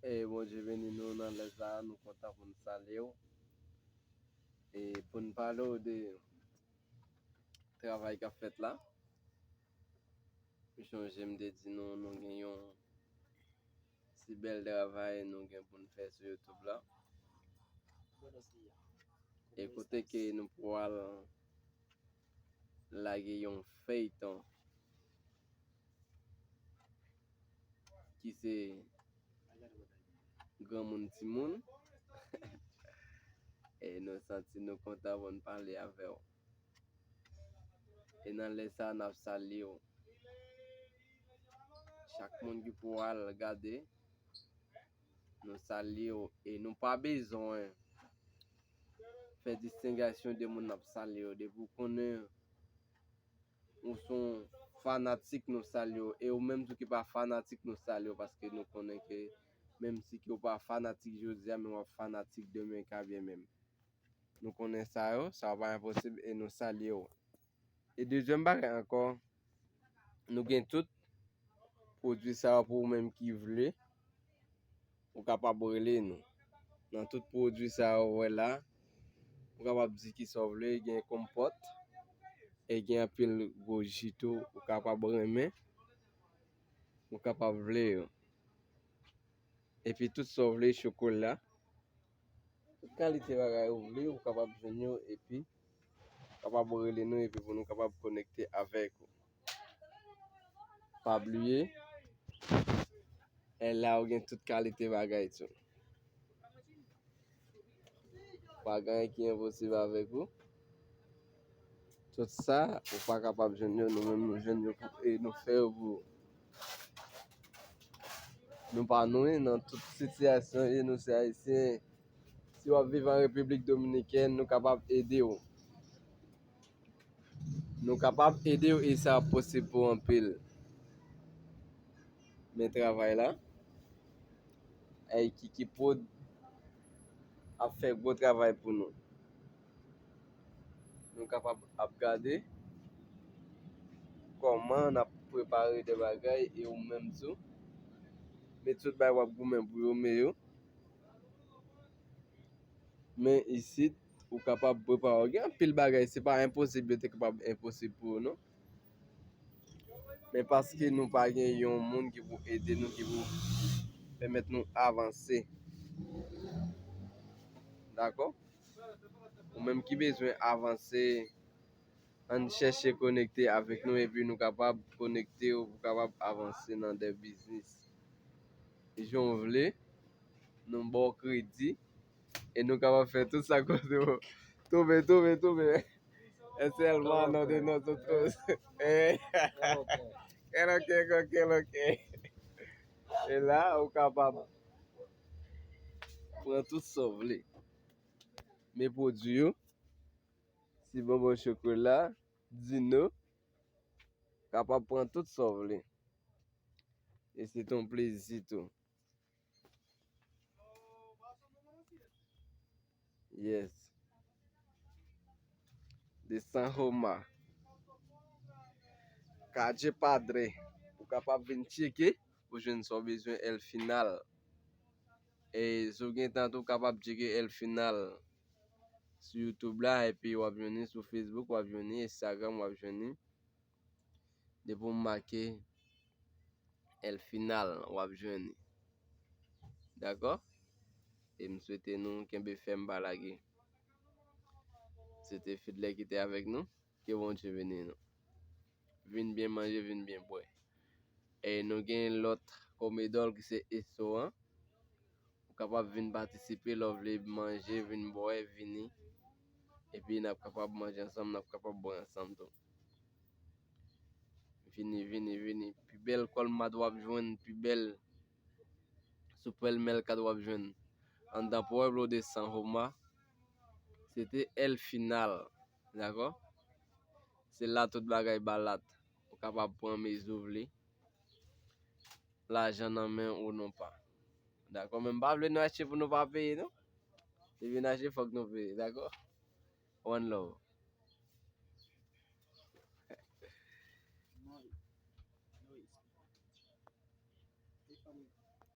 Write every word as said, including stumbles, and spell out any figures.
E Bondye beni nou nan lè sa a, nou kontan pou n salye w. E pou n pale w de travay k ap fèt la. M chonje m te di nou, nou gen yon ti bèl travay nou gen pou n fè sou YouTube la. E kote ke nou pral lage yon feyton ki se Granmoun Timoun. E nou santi nou kontan pou n pale avè w. E nan lè sa a, n ap salye w. Chak moun ki pou al gade, nou salye w. E nou pa bezwen fè distengasyon de moun n ap salye w. Depi w konnen ou se yon fanatik, nou salye w. E ou menm tou ki pa fanatik, nou salye w, paske nou konnen ke menm si ke w pa fanatik jodi a, men w ap fanatik demen ka byen menm. Nou konnen sa yo, sa pa enposib e nou salye w. E dezyèm bagay ankò, nou gen tout pwodui sa yo pou ou menm ki vle, ou kapab rele nou. Nan tout pwodui sa yo ou wè la, ou kapab di kisa w vle, gen konpòt, e gen anpil gwo ji tou, ou kapab renmen, ou kapab vle yo. Epi tout sa w vle, chokola, tout kalite bagay ou vle, ou kapab jwenn yo, epi kapab rele nou, epi pou nou kapab konekte avèk ou. Pa bliye, e la ou gen tout kalite bagay tou. Pa gen anyen ki enposib avèk ou. Tout sa, ou pa kapab jwenn yo, nou menm nou jwenn yo pou, e nou fè yo pou ou. Nou pa nou, wi, nan tout sitiyasyon, e nou se Ayisyen. Si w ap viv an Repiblik Dominikèn, nou kapab ede w. Nou kapab ede w e sa ap posib pou anpil. Men travay la, ay Kiki Prod ap fè gwo travay pou nou. Nou kapab ap gade kòman n ap prepare de bagay e ou menm tou. Men tout bagay w ap goumen pou yo, men yo. Men isit, ou kapab prepare w. Gen anpil bagay, se pa enposib, yo te kapab enposib pou ou, non. Men paske nou pa gen yon moun ki pou ede nou, ki pou pèmèt nou avanse. Dakò? Ou menm ki bezwen avanse, ann chèche konekte avèk nou, epi nou kapab konekte, ou kapab avanse nan de biznis. Jan w vle, nou ba w kredi, e nou kapab fè tout sa kote w. Touve, touve, touve. E sèlman non de nòt otros. Kèlòkè, kèlòkè. E la, ou kapab pran tout sa w vle. Men pwodui yo, si bonbon chokola, dino, kapab pran tout sa w vle. E se te yon plezi tou. Yes. De San Homa. Calle Padre. Ou kapab vin tcheke pou jwenn sa w bezwen, El Final. E si w gen tan tou, w kapab tcheke El Final sou YouTube la, epi w ap jwenn li sou Facebook, w ap jwenn li, Instagram, w ap jwenn li. Depi w make El Final, w ap jwenn li. Dakò? E m swete nou kenbe fèm, pa lage. Se te Fidlè ki te avèk nou. Ke Bondye beni nou. Vin byen manje, vin byen bwè. E nou gen lòt komedòl ki se Esso an. Ou kapab vin patisipe, lè w vle manje, vin bwè, vini. Epi n ap kapab manje ansanm, n ap kapab bwè ansanm tou. Vini, vini, vini. Pi bèl kòlmad w ap jwenn, pi bèl sou pèlmèl kat w ap jwenn anndan Pueblo de San Homa. Se te El Final, dakò? Se la tout bagay balat. Ou kapab pran mezi w vle. Lajan nan men ou non pa. Dakò? Men m pa vle nou achte pou nou pa peye, non. Depi n achte, fòk nou peye, dakò? One love.